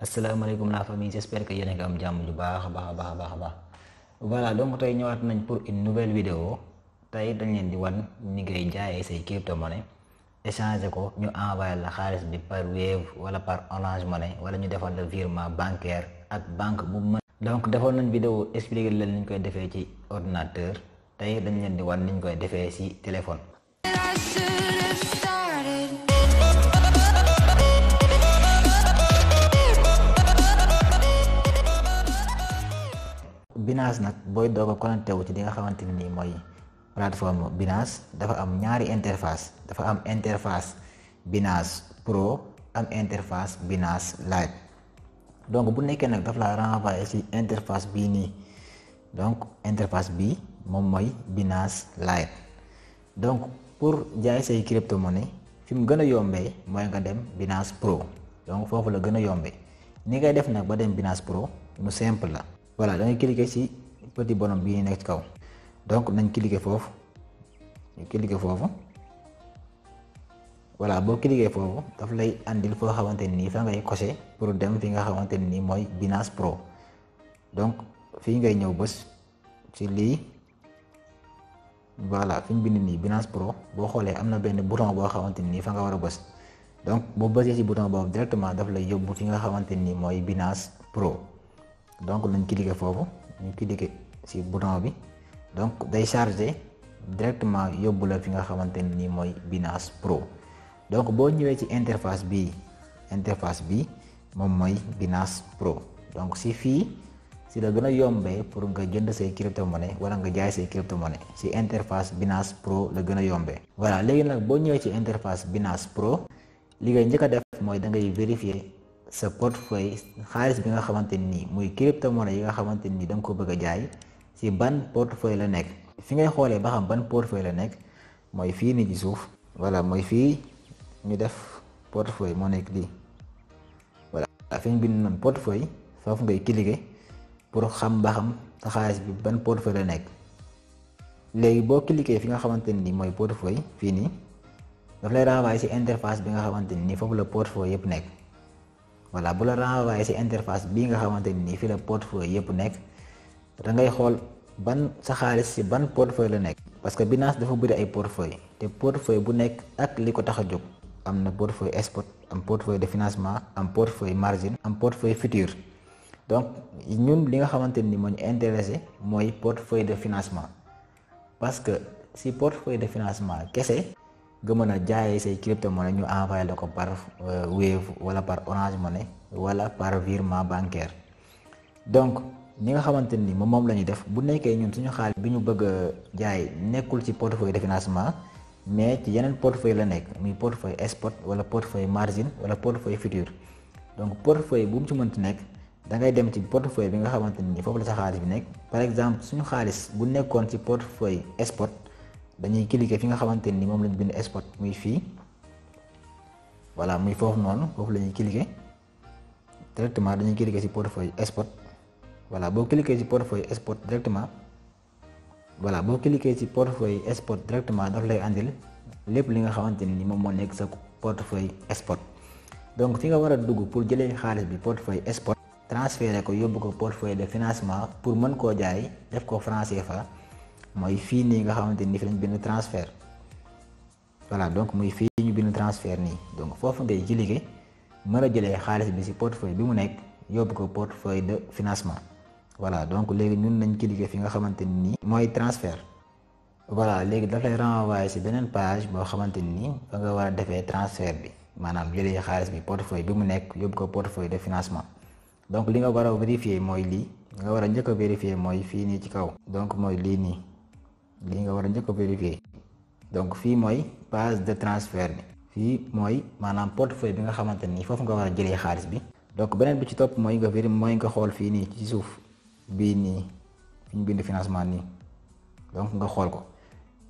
asalaamaaleykum la famille, j'espère que yéen a ngi am jàmm ju baax a baax a baax a baax a baax voilà donc tey ñëwaat nañ pour une nouvelle vidéo. tey dañ leen di wan ni ngay jaayee say crypto monnaie, échanger ko ñu envoyé la xaalis bi par Wave wala par Orange Money wala ñu defal la virement bancaire ak banque bu mën. donc defoon nañ vidéo expliquer leen niñ koy defee ci ordinateur, tey dañ leen di wan niñ koy defee ci téléphone. Binance nag booy doog a connecté wu ci li nga xamante ni mooy plateforme Binance dafa am ñaari interface, dafa am interface Binance Pro am interface Binance Lite. donc bu nekkee nag daf la renvoyer ci interface bii nii, donc interface bii moom mooy Binance Lite. donc pour jaay say crypto monnaie fi mu gën a yombee mooy nga dem Binance Pro, donc foofu la gën a yombee. ni ngay def nag ba dem Binance Pro mu simple la. voilà da ngay cliquer ci petit bonhomme bii nekk ci kaw, donc nañ cliquer foofu, ñu cliquer foofu. voilà boo cliquer foofu daf lay andil foo xamante nii fa ngay cocher pour dem fi nga xamante nii mooy Binance Pro. donc fii ngay ñëw bës ci lii, voilà fi ñu bind nii Binance Pro, boo xoolee am na benn bouton boo xamante nii fa nga war a bës. donc boo bësee ci bouton boobu directement daf lay yóbbu fi nga xamante nii mooy Binance Pro. donc nañ cliquer foofu, ñu cliquer ci bouton bi, donc day charger directement yóbbu la fi nga xamante nii mooy Binance Pro. donc boo ñëwee ci interface bi moom mooy Binance Pro. donc si fii si la gën a yombee pour nga jënd say crypto monnaie wala nga jaay say crypto monnaie, si interface Binance Pro la gën a yombee. voilà léegi nag boo ñëwee ci interface Binance Pro, li ngay njëkk a def mooy da ngay vérifier sa portefeuille, xaalis bi nga xamante nii muy crypto monnaie yi nga xamante nii da nga ko bëgg a jaay si ban portefeuille la nekk. fi ngay xoolee ba xam ban portefeuille la nekk mooy fii nii ci suuf, voilà mooy fii ñu def portefeuille moo nekk lii. voilà fi ñu bind noonu portefeuille, foofu ngay cliquer pour xam ba xam sa xaalis bi ban portefeuille la nekk. léegi boo cliquer fi nga xamante nii mooy portefeuille fii nii, daf lay renvoyer ci interface bi nga xamante nii foofu la portefeuille yëpp nekk. voilà bu la renvoyer ci interface bii nga xamante nii fi la portefeuille yëpp nekk, da ngay xool ban sa xaalis ci ban portefeuille la nekk. parce que Binance dafa bëri ay portefeuille, te portefeuille bu nekk ak li ko tax a jóg. am na portefeuille spot, am portefeuille de financement, am portefeuille margin, am portefeuille futur. donc ñun li nga xamante ni moo ñu intéressé mooy portefeuille de financement, parce que ci portefeuille de financement kese nga mën a jaayee say crypto monnaie ñu envoyé la ko par Wave wala par Orange Money wala par virement bancaire. donc ñi nga xamante ni moom la ñuy def bu nekkee ñun suñu xaalis bi ñu bëgg a jaay nekkul ci portefeuille de financement, mais ci yeneen portefeuille la nekk, muy portefeuille spot wala portefeuille margin wala portefeuille futur. donc portefeuille bu mu ci mënti nekk da ngay dem ci portefeuille bi nga xamante ni foofu la sa xaalis bi nekk. par exemple suñu xaalis bu nekkoon ci portefeuille spot, dañuy cliquer fi nga xamante ni moom lañ bind spot muy fii, voilà muy foofu noonu, foofu la ñuy cliquer directement, dañuy cliquer ci portefeuille spot. voilà boo cliquer ci portefeuille spot directement, voilà boo cliquer ci portefeuille spot directement daf lay andil lépp li nga xamante ni moom moo nekk sa portefeuille spot. donc fi nga war a dugg pour jëlee xaalis bi portefeuille spot, transférer ko yóbbu ko portefeuille de financement pour mën koo jaay def ko franc CFA, mooy fii nii nga xamante ni fi lañ bind transfert. voilà donc muy fii ñu bind transfert nii, donc foofu ngay cliquer mën a jëlee xaalis bi ci portefeuille bi mu nekk yóbbu ko portefeuille de financement. voilà donc léegi ñun nañ cliquer fi nga xamante ni mooy transfert. voilà léegi daf lay renvoyer ci beneen page boo xamante ni fa nga war a defee transfert bi, maanaam jëlee xaalis bi portefeuille bi mu nekk yóbbu ko portefeuille de financement. donc li nga war a vérifier mooy lii, nga war a njëkk a vérifier mooy fii nii ci kaw, donc mooy lii nii, lii nga war a njëkk a vérifier. donc fii mooy page de transfert bi, fii mooy maanaam portefeuille bi nga xamante ni foofu nga war a jëlee xaalis bi. donc beneen bi ci topp mooy nga xool fii nii ci suuf bii nii fi ñu bind financement nii, donc nga xool ko.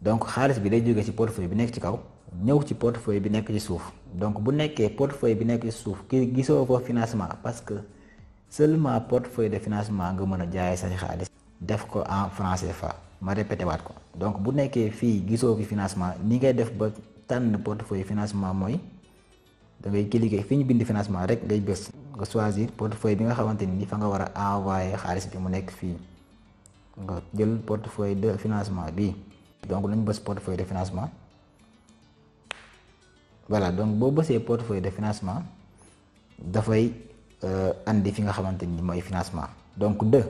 donc xaalis bi day jógee ci portefeuille bi nekk ci kaw ñëw ci portefeuille bi nekk ci suuf. donc bu nekkee portefeuille bi nekk ci suuf ki gisoo foofu financement, parce que seulement portefeuille de financement nga mën a jaayee say xaalis def ko en franc CFA. ma répété waat ko, donc bu nekkee fii gisoo fi financement, ni ngay def ba tànn portefeuille financement mooy da ngay cliquer fi ñu bind financement rek ngay bës nga choisir portefeuille bi nga xamante ni fa nga war a envoyer xaalis bi mu nekk fii nga jël portefeuille de financement bi. Donc nañ bës portefeuille de financement. Voilà, donc boo bësee portefeuille de financement dafay andi fi nga xamante ni mooy financement. Donc de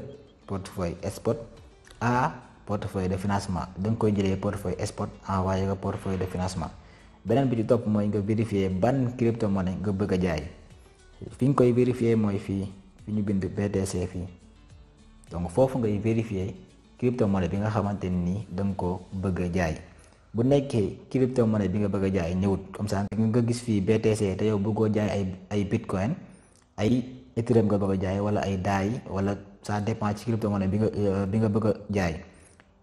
portefeuille spot à portefeuille de financement da nga koy jëlee portefeuille spot envoyé nga portefeuille de financement. Beneen bi ci topp mooy nga vérifier ban crypto monnaie nga bëgg a jaay. fi nga koy vérifier mooy fii fi ñu bind BTC fii. Donc foofu ngay vérifier crypto monnaie bi nga xamante ni da nga ko bëgg a jaay. Bu nekkee crypto monnaie bi nga bëgg a jaay ñëwut comme ça nga gis fii BTC te yow bëggoo jaay ay bitcoin ay Ethereum nga bëgg a jaay wala ay DAI wala ça dépend ci crypto monnaie bi nga bëgg a jaay.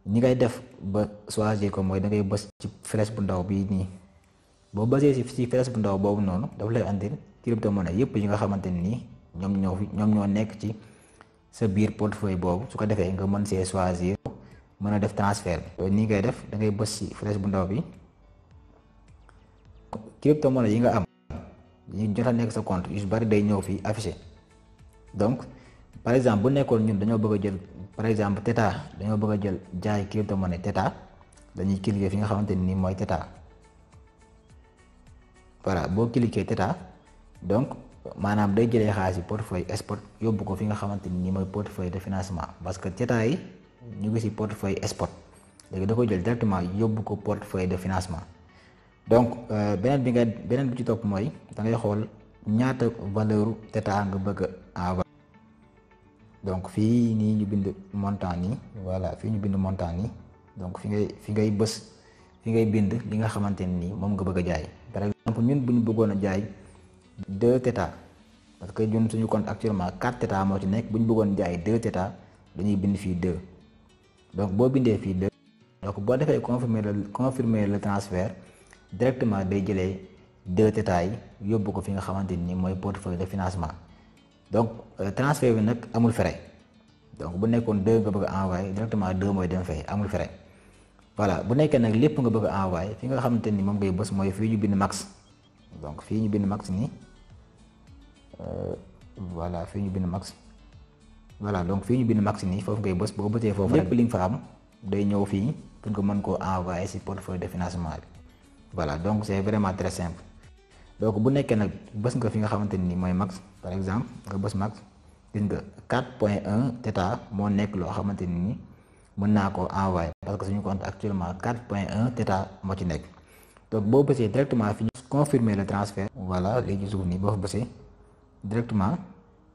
ñi ngay def ba choisir ko mooy da ngay bës ci flèche bu ndaw bii nii. boo basee ci flèche bu ndaw boobu noonu dafa lay andil crypto monnaie yëpp yi nga xamante ni ñoom ñoo nekk ci sa biir portefeuille boobu su ko defee nga mën see choisir mën a def transfert bi. nii ngay def da ngay bës ci flèche bu ndaw bi crypto monnaie yi nga am yi jot a nekk sa compte yu bari day ñëw fii affiché. Donc par exemple bu nekkoon ñun dañoo bëgg a jël par exemple Theta dañoo bëgg a jël jaay crypto monnaie Theta dañuy cliquer fi nga xamante ni mooy Theta. Voilà, boo cliquer Theta donc maanaam day jëlee xaalis yi portefeuille spot yóbbu ko fi nga xamante ni mooy portefeuille de financement parce que Theta yi ñu ngi ci portefeuille spot léegi da koy jël directement yóbbu ko portefeuille de financement. Donc beneen bi ci topp mooy da ngay xool ñaata valeur Theta nga bëgg a envoyer. Donc fii nii ñu bind montant nii voilà fii ñu bind montant nii donc fi ngay bës fi ngay bind li nga xamante ni moom nga bëgg a jaay. Par exemple ñun bu ñu bëggoon a jaay 2 Theta parce que ñun suñu compte actuellement 4 Theta moo ci nekk bu ñu bëggoon jaay 2 Theta dañuy bind fii 2. Donc boo bindee fii 2 donc boo defee confirmer le transfert directement day jëlee 2 Theta yi yóbbu ko fi nga xamante ni mooy portefeuille de financement. Donc transfert bi nag amul frais donc bu nekkoon 2 nga bëgg a envoyer directement 2 mooy dem fay amul frais. Voilà, bu nekkee nag lépp nga bëgg a envoyer fi nga xamante ni moom ngay bës mooy fii ñu bind max. Donc fii ñu bind max nii voilà fii ñu bind max. Voilà, donc fii ñu bind max nii foofu ngay bës boo bësee foofu lépp li nga fa am day ñëw fii pour nga mën koo envoyer ci portefeuille de financement bi. Voilà, donc c'est vraiment très simple. Donc bu nekkee nag bës nga fi nga xamante ni mooy max par exemple nga bës max gis nga 4.1 Theta moo nekk loo xamante ni mën naa koo envoyer parce que suñu compte actuellement 4.1 Theta moo ci nekk. Donc boo bësee directement fi ñu confirmer le transfert. Voilà léegi suuf nii boo fa bësee directement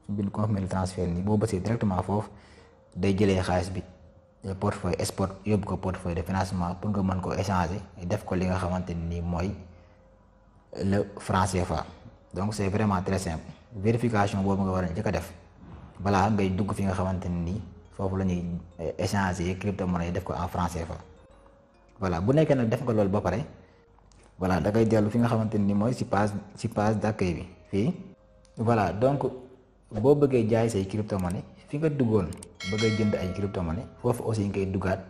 suñu bind confirmer le transfert nii boo bësee directement foofu day jëlee xaalis bi portefeuille spot yóbbu ko portefeuille de financement pour nga mën ko échanger def ko li nga xamante ni mooy le franc CFA. Donc c'est vraiment très simple vérification boobu nga war a njëkk a def balaa ngay dugg fi nga xamante ni foofu la ñuy échanger crypto monnaie def ko en franc CFA. Voilà, bu nekkee nag def nga loolu ba pare voilà da ngay dellu fi nga xamante ni mooy ci page d'accueil bi fii. Voilà, donc boo bëggee jaay say crypto monnaie fi nga duggoon bëgg jënd ay crypto monnaie foofu aussi ngay duggaat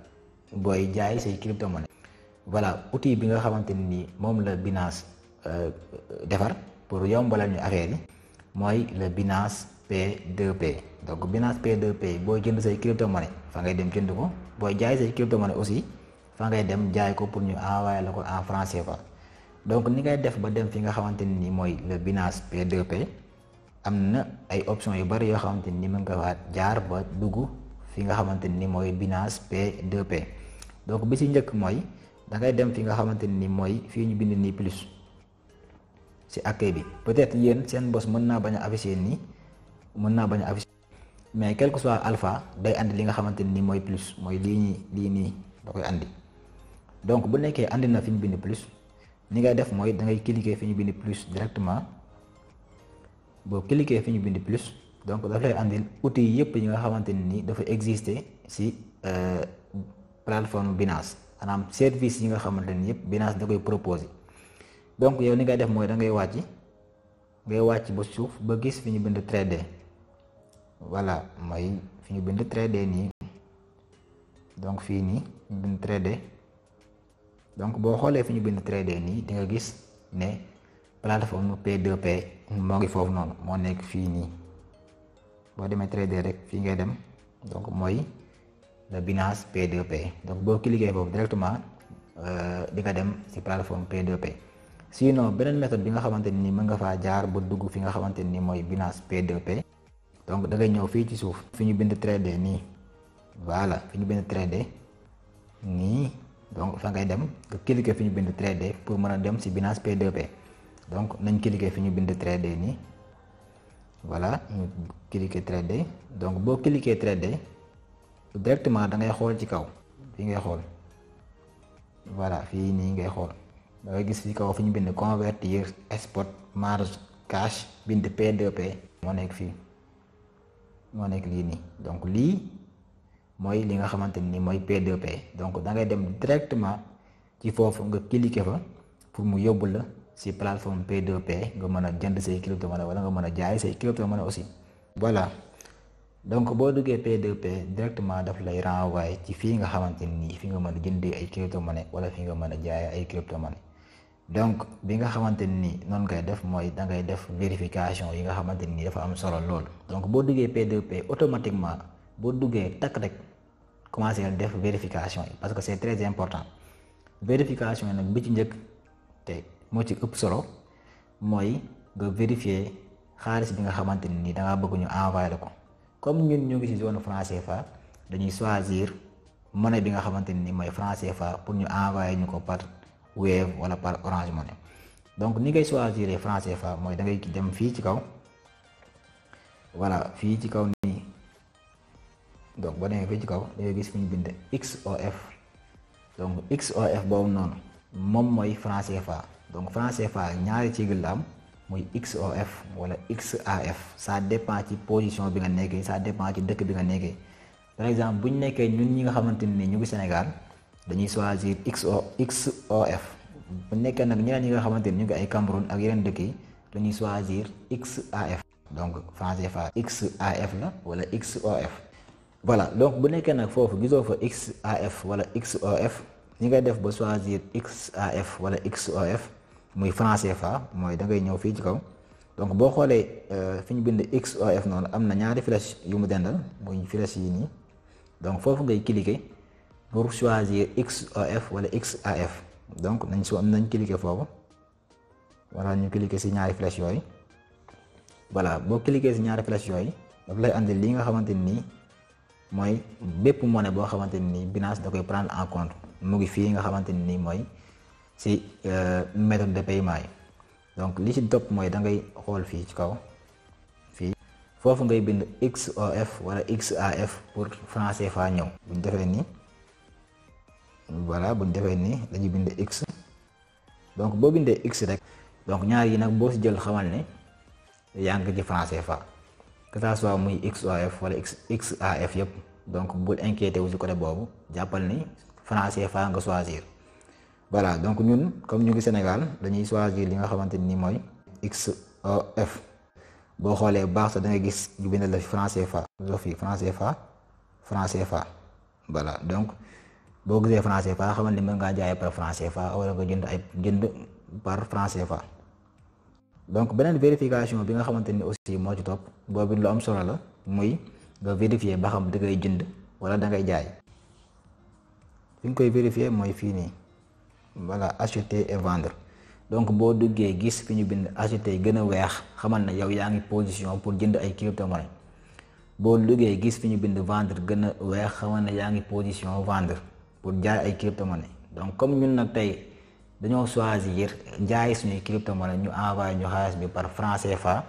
booy jaay say crypto monnaie. Voilà, outil bi nga xamante ni moom la Binance defar pour yombalal ñu affaire yi mooy le Binance P2P. Donc Binance P2P booy jënd say crypto monnaie fa ngay dem jënd ko booy jaay say crypto monnaie aussi fa ngay dem jaay ko pour ñu envoyer la ko en franc CFA. Donc ni ngay def ba dem fi nga xamante ni mooy le Binance P2P am na ay options yu bari yoo xamante ni mën nga waat jaar ba dugg fi nga xamante ni mooy Binance P2P. Donc bi ci njëkk mooy da ngay dem fi nga xamante ni mooy fii ñu bind nii plus ci accueil bi. Peut-être yéen seen bos mën naa bañ a afficher nii mën naa bañ a afficher mais quel que soit alpha day andi li nga xamante ni mooy plus mooy lii nii da koy andi. Donc bu nekkee andi na fi ñu bind plus ni ngay def mooy da ngay cliquer fi ñu bind plus directement. Boo cliquer fi ñu bind plus donc daf lay andil outils yëpp yi nga xamante ni dafa exister ci plateforme Binance maanaam service yi nga xamante ni yëpp Binance da koy proposer. Donc yow ni ngay def mooy da ngay wàcc ba suuf ba gis fi ñu bind trader. Voilà mooy fi ñu bind trader nii donc fii nii ñu bind trader. Donc boo xoolee fi ñu bind trader nii di nga gis ne plateforme P2P moo ngi foofu noonu moo nekk fii nii boo demee trader rek fii ngay dem donc mooy le Binance P2P donc boo cliquer foofu directement di nga dem ci plateforme P2P. sinon beneen méthode bi nga xamante ni mën nga faa jaar ba dugg fi nga xamante ni mooy Binance P2P donc da ngay ñëw fii ci suuf fi ñu bind trader nii voilà fi ñu bind trader nii donc fa ngay dem nga cliquer fi ñu bind trader pour mën a dem ci Binance P2P donc nañ cliquer fi ñu bind trader nii voilà ñu cliquer trader donc boo cliquer trader directement da ngay xool ci kaw fii ngay xool voilà fii nii ngay xool. da ngay gis fi kaw fi ñu bind convertir spot marge cash bind P2P moo nekk fii moo nekk lii nii donc lii mooy li nga xamante ni mooy P2P donc da ngay dem directement ci foofu nga cliquer fa pour mu yóbbu la ci plateforme P2P nga mën a jënd say crypto-monnaie wala nga mën a jaay say crypto-monnaie aussi. voilà donc boo duggee P2P directement daf lay renvoyer ci fii nga xamante ni fi nga mën a jëndee ay crypto-monnaie wala fi nga mën a jaayee ay crypto-monnaie. donc bi nga xamante ni noonu ngay def mooy da ngay def vérification yi nga xamante ni dafa am solo lool. donc boo duggee P2P automatiquement boo duggee takk rek commencé def vérification yi parce que c'est très important vérification yi nag bi ci njëkk te moo ci ëpp solo mooy nga vérifier xaalis bi nga xamante ni da ngaa bëgg ñu envoyer la ko comme ñun ñu ngi ci zone franc CFA dañuy choisir monnaie bi nga xamante ni mooy franc CFA pour ñu envoyer ñu ko par Wave wala par Orange Money. donc ni ngay choisir franc CFA mooy da ngay dem fii ci kaw voilà fii ci kaw nii donc boo demee fii ci kaw da ngay gis fi ñu bind XOF donc XOF boobu noonu moom mooy franc CFA donc franc CFA ñaari sigle la am muy XOF wala XAF ça dépend ci position bi nga nekkee ça dépend ci dëkk bi nga nekkee par exemple bu ñu nekkee ñun ñi nga xamante ni ñu ngi Sénégal dañuy choisir XOF bu nekkee nag ñeneen ñi nga xamante ni ñu ngi ay Cameroun ak yeneen dëkk yi dañuy choisir XAF donc franc CFA XAF la wala XOF. voilà donc bu nekkee nag foofu gisoo fa XAF wala XOF ñi ngay def ba choisir XAF wala XOF muy franc CFA mooy da ngay ñëw fii ci kaw donc boo xoolee fi ñu bind XOF noonu am na ñaari flèche yu mu dendal muy flèche yi nii donc foofu ngay cliquer pour choisir XOF wala XAF donc nañ cliquer foofu wala ñu cliquer ci ñaari flèche yooyu voilà boo cliquer ci ñaari flèche yooyu daf lay andil li nga xamante ni mooy bépp monnaie boo xamante ni Binance da koy prendre en compte mu ngi fii nga xamante ni mooy ci méthode de paiement yi donc li ci topp mooy da ngay xool fii ci kaw fii foofu ngay bind XOF wala XAF pour franc CFA ñëw buñ defee nii voilà buñ defee nii dañuy bind X donc boo bindee X rek donc ñaar yi nag boo ci jël xamal ne yaa ngi ci franc CFA que ça soit muy XOF wala XAF yëpp donc bul inquiété wu ci côté boobu jàppal ni franc CFA nga choisir. voilà donc ñun comme ñu ngi Sénégal dañuy choisir li nga xamante ni mooy XOF boo xoolee baax sax da ngay gis ñu bind la fi franc CFA fi franc CFA voilà donc boo gisee franc CFA xamal ni mën ngaa jaayee par franc CFA wala nga jënd par franc CFA. donc beneen vérification bi nga xamante ni aussi moo ci topp boobu lu am solo la muy nga vérifier ba xam da ngay jënd wala da ngay jaay fi nga koy vérifier mooy fii nii. voilà acheter et vendre donc boo duggee gis fi ñu bind acheter gën a weex xamal na yow yaa ngi position pour jënd ay crypto-monnaie boo duggee gis fi ñu bind vendre gën a weex xamal na yaa ngi position vendre pour jaay ay crypto-monnaie donc comme ñun nag tey dañoo choisir jaay suñuy crypto-monnaie ñu envoyé ñu xaalis bi par franc CFA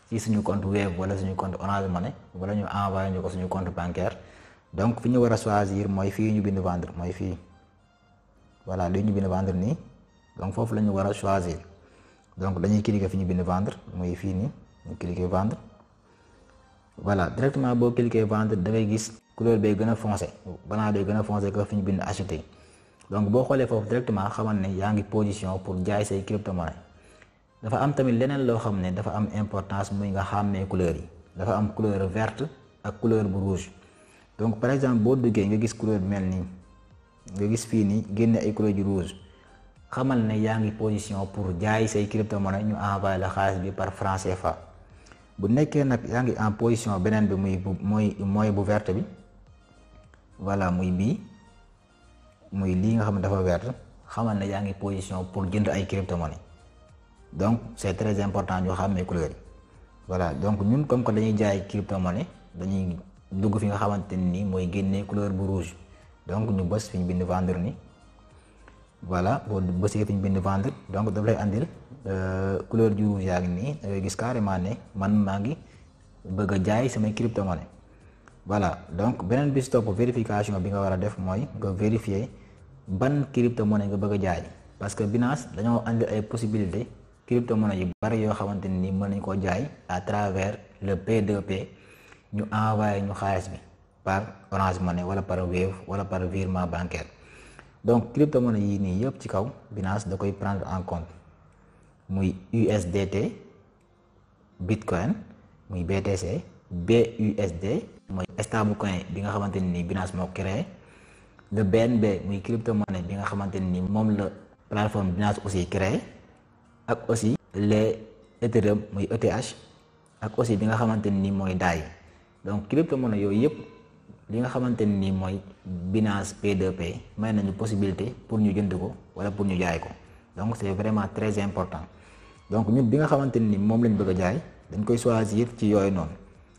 ci suñu compte Wave wala suñu compte Orange Money wala ñu envoyé ñu ko suñu compte bancaire donc fi ñu war a choisir mooy fii ñu bind vendre mooy fii. voilà li ñu bind vendre nii donc foofu la ñu war a choisir donc dañuy cliquer fi ñu bind vendre muy fii nii ñu cliquer vendre voilà directement boo cliquer vendre da ngay gis couleur bay gën a foncé banaa day gën a foncé que fi ñu bind acheter donc boo xoolee foofu directement xamal ne yaa ngi position pour jaay say crypto-monnaie dafa am tamit leneen loo xam ne dafa am importance muy nga xàmmee couleur yi dafa am couleur verte ak couleur bu rouge donc par exemple boo duggee nga gis couleur bi mel nii nga gis fii nii génne ay couleur yu rouge xamal ne yaa ngi position pour jaay say crypto-monnaie ñu envoyé la xaalis bi par franc CFA. bu nekkee nag yaa ngi en position beneen bi mooy bu verte bi, voilà muy bii, muy lii nga xam ne dafa verte, xamal ne yaa ngi position pour jënd ay crypto-monnaie. donc c'est très important ñu xàmmee couleur yi. voilà donc ñun comme que dañuy jaay crypto-monnaie dañuy dugg fi nga xamante ni mooy génnee couleur bu rouge, donc ñu bës fi ñu bind vendre ni. voilà boo bësee fi ñu bind vendre donc daf lay andil couleur du rouge yaa ngi nii, da ngay gis carrément ne man maa ngi bëgg a jaay samay crypto-monnaie. voilà donc beneen bi si topp vérification bi nga war a def mooy nga vérifier ban crypto-monnaie nga bëgg a jaay, parce que Binance dañoo andil ay possibilité crypto-monnaie yu bari yoo xamante ni mën nañ koo jaay à travers le P2P, ñu envoyé ñu xaalis bi par Orange Money wala par Wave wala par virement bancaire. donc crypto-monnaie yii nii yëpp ci kaw Binance da koy prendre en compte, muy USDT, Bitcoin, muy BTC, BUSD mooy stablecoin bi nga xamante ni Binance moo créé, le BNB muy crypto-monnaie bi nga xamante ni moom la plateforme Binance aussi créé, ak aussi les Ethereum muy ETH, ak aussi bi nga xamante ni mooy DAI. donc crypto-monnaie yooyu yëpp li nga xamante ni mooy Binance P2P may nañu possibilité pour ñu jënd ko wala pour ñu jaay ko, donc c'est vraiment très important. donc ñun bi nga xamante ni moom lañ bëgg a jaay dañ koy choisir ci yooyu noonu.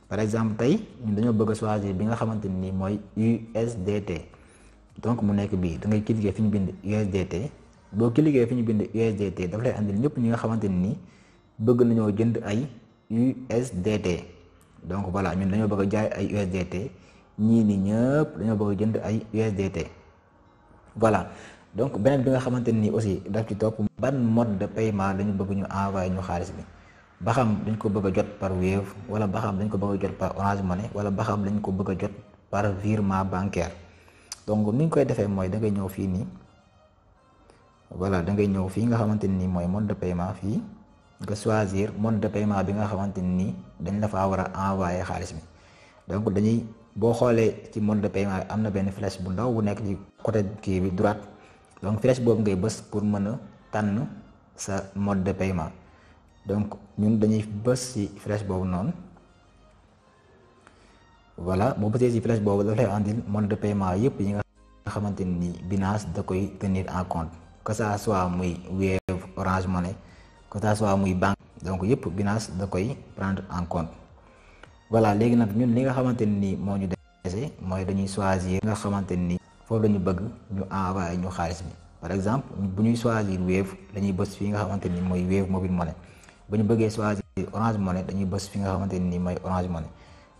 par exemple tey ñun dañoo bëgg a choisir bi nga xamante ni mooy USDT, donc mu nekk bii da ngay cliquer fi ñu bind USDT. boo cliquer fi ñu bind USDT daf lay andil ñëpp ñi nga xamante ni bëgg nañoo jënd ay USDT. donc voilà ñun dañoo bëgg a jaay ay USDT, ñii ni ñëpp dañoo bëgg a jënd ay USDT. voilà donc beneen bi nga xamante ni aussi daf ci topp ban mode de paiement dañu bëgg ñu envoyé ñu xaalis bi, ba xam dañ ko bëgg a jot par Wave wala ba xam dañ ko bëgg a jot par Orange Money wala ba xam dañ ko bëgg a jot par virement bancaire. donc ni ñu koy defee mooy da ngay ñëw fii nii, voilà da ngay ñëw fii nga xamante ni mooy mode de paiement, fii nga choisir mode de paiement bi nga xamante ni dañ la faa war a envoyé xaalis bi. donc dañuy boo xoolee ci mode de paiement bi am na benn flèche bu ndaw bu nekk ci côté kii bi droite, donc flèche boobu ngay bës pour mën a tànn sa mode de paiement. donc ñun dañuy bës ci flèche boobu noonu, voilà boo bësee ci flèche boobu dafay andil mode de paiement yëpp yi nga xamante ni Binance da koy tenir en compte, que ça soit muy Wave, Orange Money, que ça soit muy banque, donc yëpp Binance da koy prendre en compte. voilà léegi nag ñun li nga xamante ni moo ñu dese mooy dañuy choisir nga xamante ni foofu lañu bëgg ñu envoyé ñu xaalis bi. par exemple bu ñuy choisir Wave dañuy bës fii nga xamante ni mooy Wave Mobile Money. bu ñu bëggee choisir Orange Money dañuy bës fi nga xamante ni mooy Orange Money.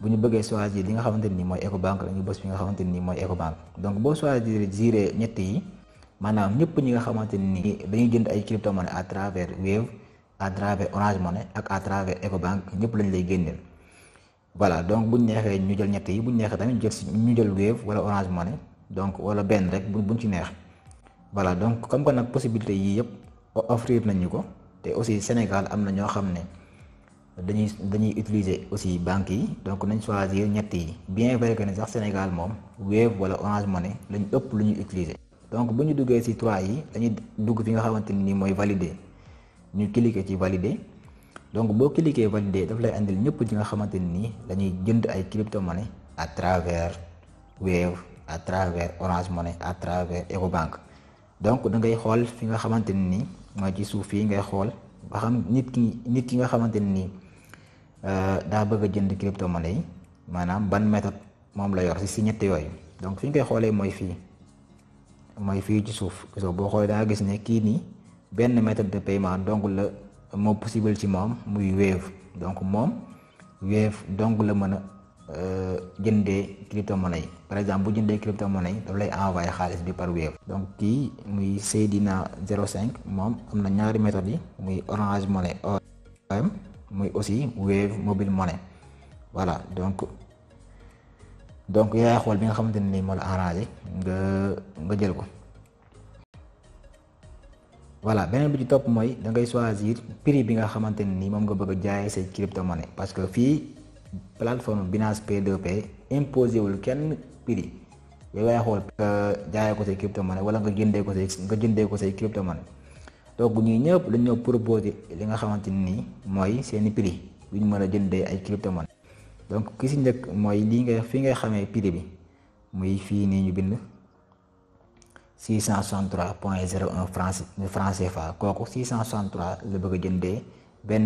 bu ñu bëggee choisir li nga xamante ni mooy Ecobank dañuy bës fi nga xamante ni mooy Ecobank. donc boo choisir ñett yi maanaam ñëpp ñi nga xamante ni dañuy jënd ay crypto-monnaie à travers Wave, à travers Orange Money ak à travers Ecobank ñëpp lañ lay génneel. voilà donc buñ neexee ñu jël ñett yi, buñ neexee tamit ñu jël Wave wala Orange Money, donc wala benn rek buñ ci neex. voilà donc comme que nag possibilité yii yëpp offrir nañ ñu ko, te aussi Sénégal am na ñoo xam ne dañuy utiliser aussi banques yi, donc nañ choisir ñett yi. bien vrai que ne sax Sénégal moom Wave wala Orange Money lañ ëpp lu ñuy utiliser. donc bu ñu duggee ci 3 yi dañuy dugg fi nga xamante ni mooy valider, ñu cliquer ci valider. donc boo cliquer valider daf lay andil ñëpp ñi nga xamante ni dañuy jënd ay crypto-monnaie à travers Wave, à travers Orange Money, à travers Ecobank. donc da ngay xool fi nga xamante ni mooy ci suuf fii ngay xool ba xam nit ki nga xamante ni daa bëgg a jënd crypto-monnaie yi maanaam ban méthode moom la yor ci ñett yooyu. donc fi ñu koy xoolee mooy fii ci suuf, boo xoolee da nga gis ne kii nii benn méthode de paiement donc la moo possible ci moom muy Wave. donc moom Wave donc la mën a jëndee crypto-monnaie yi. par exemple bu jëndee crypto-monnaie yi daf lay envoyé xaalis bi par Wave. donc kii muy Seydina 05 moom am na ñaari méthodes yi muy Orange Money OM, muy aussi Wave Mobile Money. voilà donc yaay xool bi nga xamante ne nii moo la arrangé nga jël ko. voilà beneen bi ci topp mooy da ngay choisir prix bi nga xamante ne nii moom nga bëgg a jaayee say crypto-monnaie, parce que fii plateforme Binance P2P imposé wul kenn prix yow yaay xool nga jaayee ko say crypto-monnaie wala nga jëndee ko say crypto-monnaie. donc ñii ñëpp dañ ñoo proposer li nga xamante ni mooy seeni prix bu ñu mën a jëndee ay crypto-monnaie. donc ki si njëkk mooy lii nga fi ngay xamee prix bi muy fii nii ñu bind 663.01 francs CFA kooku 663 la bëgg a jëndee benn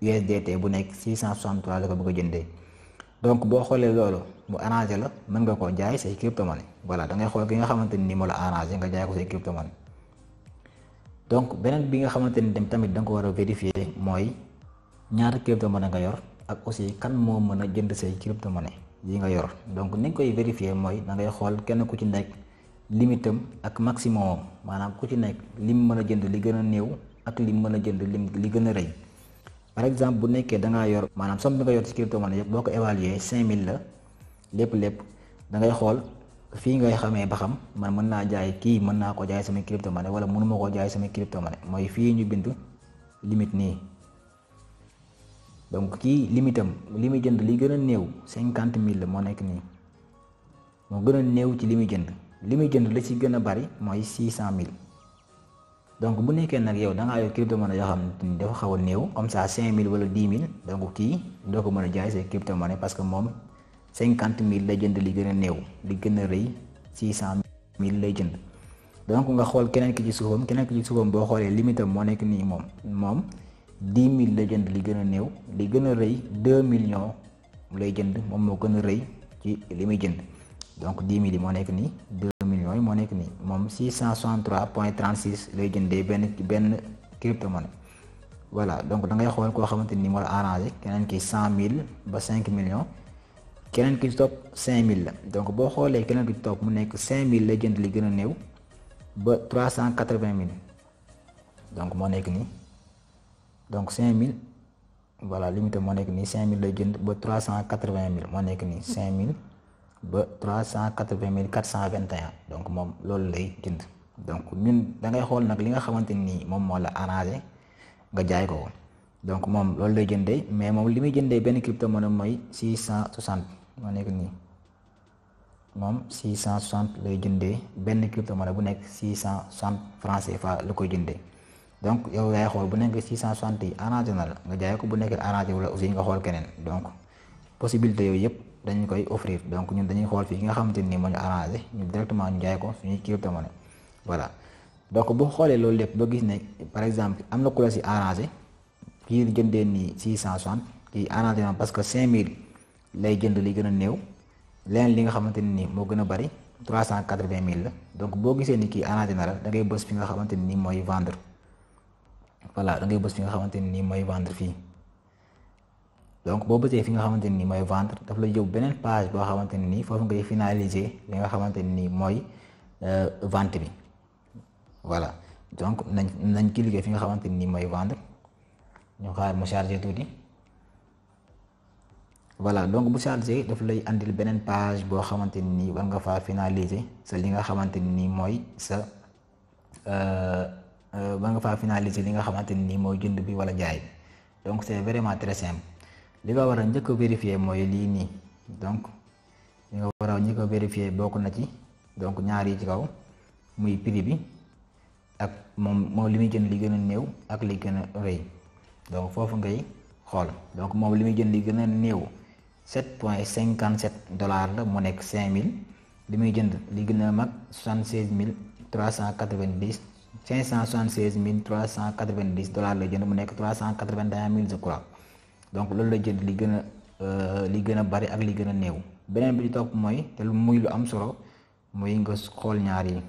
USDT bu nekk 663 la ko bëgg a jëndee. donc boo xoolee loolu mu arrangé la mën nga koo jaay say crypto-monnaie voilà da ngay xool ki nga xamante ni moo la arrangé nga jaay ko say crypto-monnaie. donc beneen bi nga xamante ni tamit da nga ko war a vérifier mooy ñaata crypto-monnaie nga yor ak aussi kan moo mën a jënd say crypto-monnaie yi nga yor. donc ni nga koy vérifier mooy da ngay xool kenn ku ci nekk limitam ak maximum maanaam ku ci nekk lim mën a jënd li gën a néew ak lim mën a jënd li gën a rëy. par exemple bu nekkee da ngaa yor maanaam somme bi nga yor ci crypto-monnaie yëpp boo ko évaluer 5000 la lépp da ngay xool fii ngay xamee ba xam man mën naa jaay kii mën naa ko jaay samay crypto-monnaie wala mënuma koo jaay samay crypto-monnaie mooy fii ñu bind limite nii. donc kii limitam li muy jënd li gën a néew 50000 la moo nekk nii moo gën a néew ci li muy jënd la ci gën a bari mooy 600000. donc bu nekkee nag yow da ngaa yor crypto-monnaie yoo xam ne dafa xaw a néew comme ça 5000 wala 10 000 donc kii doo ko mën a jaay say crypto-monnaie parce que moom 50000 lay jënd li gën a néew li gën a rëy 600000 lay jënd. donc nga xool keneen ki ci suufam boo xoolee limitam moo nekk nii moom 10 000 lay jënd li gën a néew li gën a rëy 2 millions lay jënd moom moo gën a rëy ci li muy jënd donc 10 000 yi moo nekk nii 2 millions yi moo nekk nii moom 663.36 lay jëndee benn crypto-monnaie. voilà donc da ngay xool koo xamante ni moo la arrangé keneen ki 100000 ba 5 millions keneen ki ci topp 5000 la donc boo xoolee keneen ki ci topp mu nekk 5000 lay jënd li gën a néew ba 380000 donc moo nekk nii donc 5000 voilà limite moo nekk nii 5000 lay jënd ba 380000 moo nekk nii 5000 ba 380421 donc moom loolu lay jënd. donc ñun da ngay xool nag li nga xamante ni moom moo la arrangé nga jaay ko donc moom loolu lay jëndee mais moom li muy jëndee benn crypto-monnaie mooy 660 moo nekk nii moom 660 lay jëndee benn crypto-monnaie bu nekk 660 francs CFA la koy jëndee. donc yow yaay xool bu nekk 660 yi arrangé na la nga jaay ko bu nekkee arrangé wala aussi nga xool keneen donc possibilité yooyu yëpp dañu koy offrir donc ñun dañuy xool fii nga xamante ni moo ñu arrangé ñu directement ñu jaay ko suñuy crypto-monnaie. voilà donc boo xoolee loolu lépp ba gis ne par exemple am na ku la si arrangé kii jëndee nii 660 kii arrangé na parce que 5000 lay jënd li gën a néew leneen li nga xamante ni moo gën a bari 380000 la donc boo gisee ni kii arrangé na la da ngay bës fi nga xamante ni mooy vendre. voilà da ngay bës fi nga xamante ni mooy vendre fii donc boo bësee fi nga xamante ni mooy vendre daf la yóbbu beneen page boo xamante ni foofu ngay finaliser li nga xamante ni mooy vente bi. voilà donc nañ cliquer fi nga xamante ni mooy vendre ñu xaar mu chargé tuuti. voilà donc bu chargé daf lay andil beneen page boo xamante ni war nga faa finaliser sa li nga xamante ni mooy sa ba nga faa finaliser li nga xamante ni mooy jënd bi wala jaay bi. donc c'est vraiment très simple li nga war a njëkk a vérifier mooy lii nii donc li nga war a njëkk a vérifier bokk na ci donc ñaar yi ci kaw muy prix bi ak moom li muy jënd li gën a néew ak li gën a rëy donc foofu ngay xool donc moom li muy jënd li gën a néew 7.57 dollars la mu nekk 5000 li muy jënd li gën a mag 76390 576 dollars la jënd mu nekk 381000 je crois donc loolu la jënd li gën a bari ak li gën a néew. beneen bi di topp mooy te lu muy lu am solo muy nga xool ñaar yi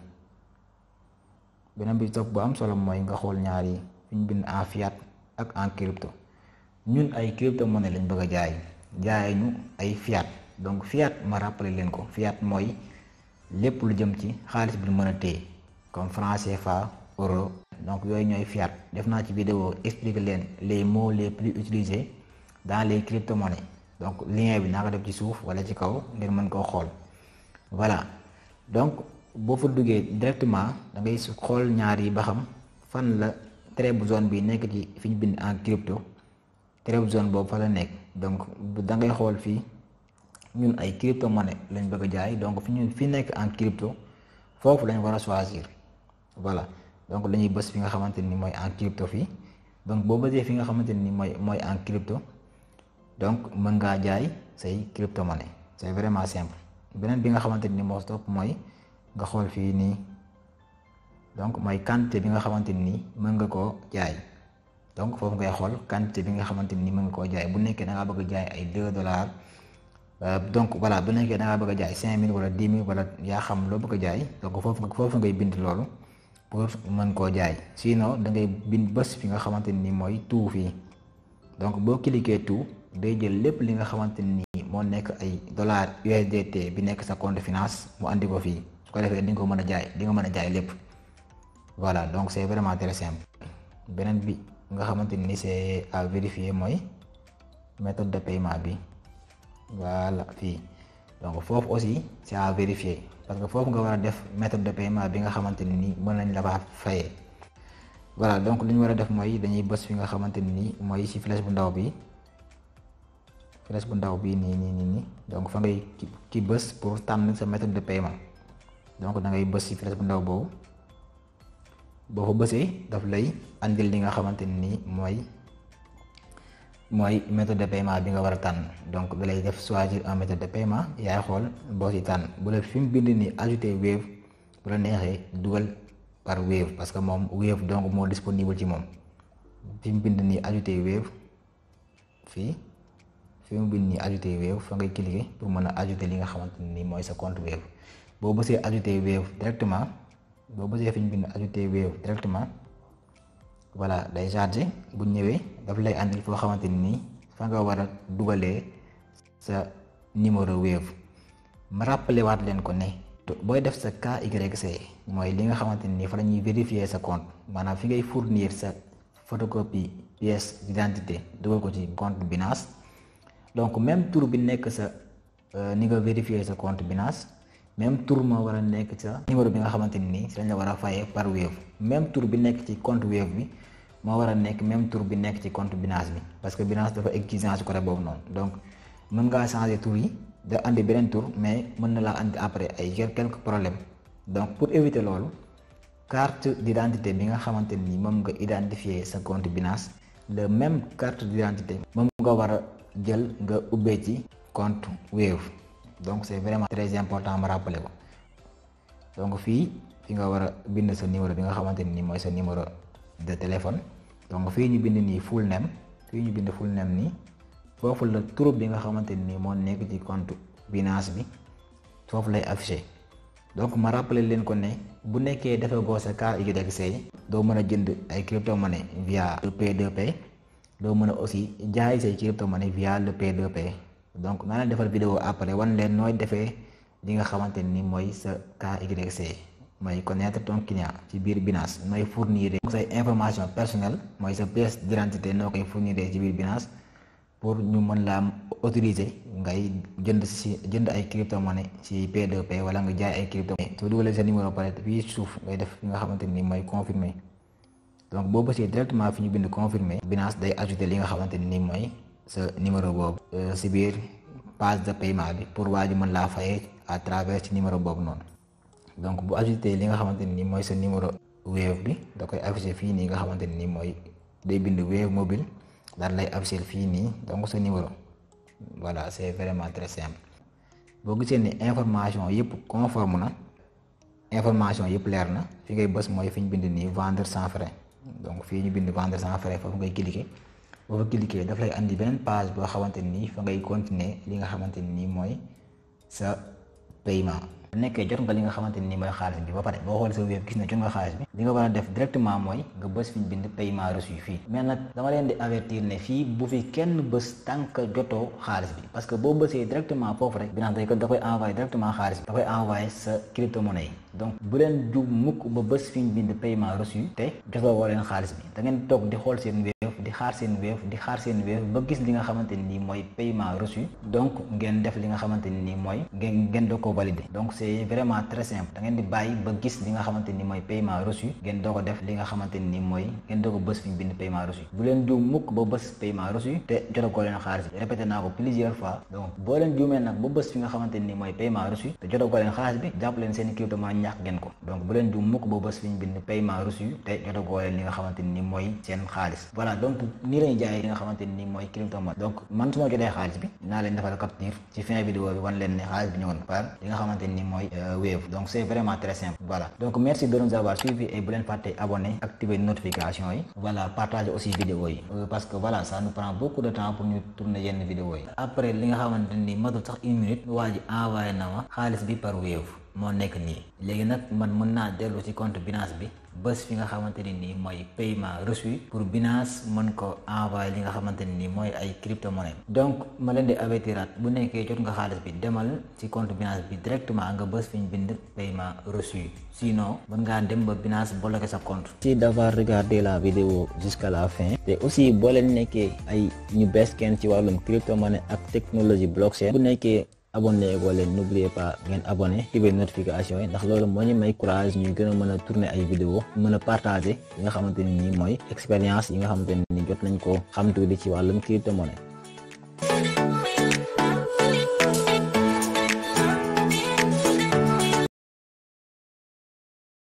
beneen bi di topp bu am solo mooy nga xool ñaar yi fi ñu bind en fiat ak en crypto. ñun ay crypto-monnaie lañ bëgg a jaay ñu ay fiat donc fiat ma rappelé leen ko fiat mooy lépp lu jëm ci xaalis bi mën a téye comme franc CFA euro donc yooyu ñooy fiat. def naa ci vidéo expliquer leen les mots les plus utilisés dans les crypto-monnaies donc lien bi naa ko def ci suuf wala ci kaw ngeen mën koo xool. voilà donc boo fa duggee directement da ngay xool ñaar yi ba xam fan la trait bu zone bi nekk ci fi ñu bind en crypto trait bu zone boobu fa la nekk donc da ngay xool fii ñun ay crypto-monnaie lañ bëgg a jaay donc fi nekk en crypto foofu lañ war a choisir. voilà donc dañuy bës fi nga xamante ni mooy en crypto fii. donc boo bësee fi nga xamante ni mooy en crypto donc mën ngaa jaay say crypto monnaie c'est vraiment simple. beneen bi nga xamante ni moo topp mooy nga xool fii nii, donc mooy quantité bi nga xamante ni mën nga koo jaay. donc foofu ngay xool quantité bi nga xamante ni mën nga koo jaay. bu nekkee da ngaa bëgg a jaay ay $2 donc voilà, bu nekkee da ngaa bëgg a jaay 5000 wala 10 000 wala yaa xam loo bëgg a jaay, donc foofu ngay bind loolu pour mën koo jaay. sinon da ngay bind bës fi nga xamante ni mooy tout fii. donc boo cliquer tout day jël lépp li nga xamante ni moo nekk ay dollars USDT bi nekk sa compte finance mu andi ko fii. su ko defee di nga ko mën a jaay, di nga mën a jaay lépp. voilà, donc c'est vraiment très simple. beneen bi nga xamante ni c'est à vérifier mooy méthode de paiement bi. voilà fii, donc foofu aussi c'est à vérifier parce que foofu nga war a def méthode de paiement bi nga xamante ni mën nañ la faa fayee. voilà, donc li ñu war a def mooy dañuy bës fi nga xamante ni mooy ci flèche bu ndaw bi, nii donc fa ngay ki bës pour tànn sa méthode de paiement. donc da ngay bës ci flèche bu ndaw boobu, boo fa bësee daf lay andil li nga xamante ni mooy méthode de paiement bi nga war a tànn. donc da lay def choisir un méthode de paiement, yaay xool boo ci tànn. bu la fi mu bind ni ajouter Wave, bu la neexee dugal par Wave parce que moom Wave donc moo disponible ci moom. fi mu bind ni ajouter Wave fii, fi mu bind ni ajouter Wave fa ngay cliquer pour mën a ajouter li nga xamante ni mooy sa compte Wave. boo bësee ajouter Wave directement, boo bësee fi ñu bind ajouter Wave directement, voilà day chargé. bu ñëwee daf lay andil foo xamante ni fa nga war a dugalee sa numéro Wave. ma rappelé waat leen ko ne booy def sa KYC mooy li nga xamante ni fa la ñuy vérifier sa compte, maanaam fi ngay fournir sa photocopie pièce d'identité dugal ko ci compte Binance. donc même tour bi nekk sa ni nga vérifier sa compte Binance, même tour moo war a nekk sa numéro bi nga xamante ni si lañ la war a fayee par Wave. même tour bi nekk ci compte Wave bi moo war a nekk même tour bi nekk ci compte Binance bi, parce que Binance dafa exigence côté boobu noonu. donc mën ngaa changer tour yi da andi beneen tour, mais mën na laa andi après ay quelques problèmes. donc pour éviter loolu, carte d'identité bi nga xamante ni moom nga identifier sa compte Binance, le même carte d'identité moom nga war a jël nga ubbee ci compte Wave. donc c'est vraiment très important ma rappeler ko. donc fii fi nga war a bind sa numéro bi nga xamante ni mooy sa numéro de téléphone. donc fii ñu bind nii full name, nii foofu la tur bi nga xamante ni moo nekk ci compte Binance bi foofu lay affiché. donc ma rappeler leen ko ne bu nekkee dafa goo sa KYC doo mën a jënd ay crypto monnaie via le P2P, doo mën a aussi jaay say crypto monnaie via le P2P. donc naa leen defal vidéo après wan leen nooy defee li nga xamante ni mooy sa KYC, mooy connaître ton client ci biir Binance, nooy fournir say information personnelle mooy sa pièce d'identité noo koy fournir ci biir Binance pour ñu mën laa autoriser ngay jënd ay crypto monnaie ci P2P wala nga jaay ay crypto monnaie. soo dugalee sa numéro pare fii suuf ngay def li nga xamante ni mooy confirmer. donc boo bësee directement fi ñu bind confirmer, Binance day ajouter li nga xamante ni mooy sa numéro boobu si biir page de paiement bi pour waa ji mën laa fayee à travers ci numéro boobu noonu. donc bu ajouté li nga xamante ni mooy sa numéro Wave bi da koy affiché fii nii nga xamante ni mooy day bind Wave mobile daal lay affiché fii nii donc sa numéro. voilà, c'est vraiment très simple. boo gisee ni information yëpp conforme na, information yëpp leer na, fi ngay bës mooy fi ñu bind nii vendre sans frais. donc fii ñu bind vendre sans frais foofu ngay cliquer. boo fa cliquer daf lay andi beneen page boo xamante ni fa ngay continuer li nga xamante ni mooy sa paiement. bu nekkee jot nga li nga xamante ni mooy xaalis bi ba pare boo xoolee sa Wave gis na jot nga xaalis bi, li nga war a def directement mooy nga bës fi ñu bind paiement reçu fii. mais nag dama leen di avertir ne fii bu fi kenn bës tant que jotoo xaalis bi, parce que boo bësee directement foofu rek Binance da koy envoyé directement xaalis bi, da koy envoyé sa crypto monnaie yi. donc bu leen jub mukk ba bës fi ñu bind paiement reçu te jotoo woo leen xaalis bi, da ngeen toog di xool seen Wave di xaar seen Wave ba gis li nga xamante ni mooy paiement reçu donc ngeen def li nga xamante ni mooy ngeen doo ko valider. Donc c'est vraiment très simple, da ngeen di bàyyi ba gis li nga xamante ni mooy paiement reçu ngeen doo ko def li nga xamante ni mooy ngeen doo ko bës fi ñu bind paiement reçu. Bu leen juum mukk ba bës paiement reçu te jotagoo leen xaalis bi, répété naa ko plusieurs fois. Donc boo leen juumee nag ba bës fi nga xamante ni mooy paiement reçu te jotagoo leen xaalis bi, jàpp leen seen cryptomonnaie ñàkk ngeen ko. Donc bu leen juum mukk ba bës fi ñu bind paiement reçu te jotagoo leen li nga xamante ni mooy seen xaalis. Voilà, donc nii lañuy jaayee li nga xamante ni mooy cryptomonnaie. Donc man su ma jotee xaalis bi naa leen defal capture ci fin vidéo bi wan leen ne xaalis bi ñëwoon par li nga xamante ni mooy Wave. Donc c'est vraiment très simple. Voilà, donc merci de nous avoir suivi et bu leen fàtte abonner, activer notification yi. Voilà, partager aussi vidéo yi parce que voilà ça nous prend beaucoup de temps pour ñu tourner yenn vidéo yi. Après li nga xamante ni matul sax 1 minute waa ji envoyé na ma xaalis bi par Wave moo nekk nii. Léegi nag man mën naa dellu ci compte Binance bi bés fi nga xamante ni nii mooy paiement reçu pour Binance mën ko envoyé li nga xamante ni nii mooy ay cryptomonnaie. Donc ma leen di avertiraat bu nekkee jot nga xaalis bi demal ci compte Binance bi directement nga bés fi ñu bind paiement reçu, sinon mën ngaa dem ba Binance bloqué sa compte. Merci d'avoir regardé la vidéo jusqu'à la fin. Te aussi boo leen nekkee ay ñu bees kenn ci wàllum cryptomonnaie ak technologie blockchain, bu nekkee abonné ko leen n'oubliez pas ngeen abonné activer notification yi ndax loolu moo ñu may courage ñuy gën a mën a tourner ay vidéo mën a partager yi nga xamante ni mooy expérience yi nga xamante ni jot nañ ko xam tuuti ci wàllum cryptomonnaie.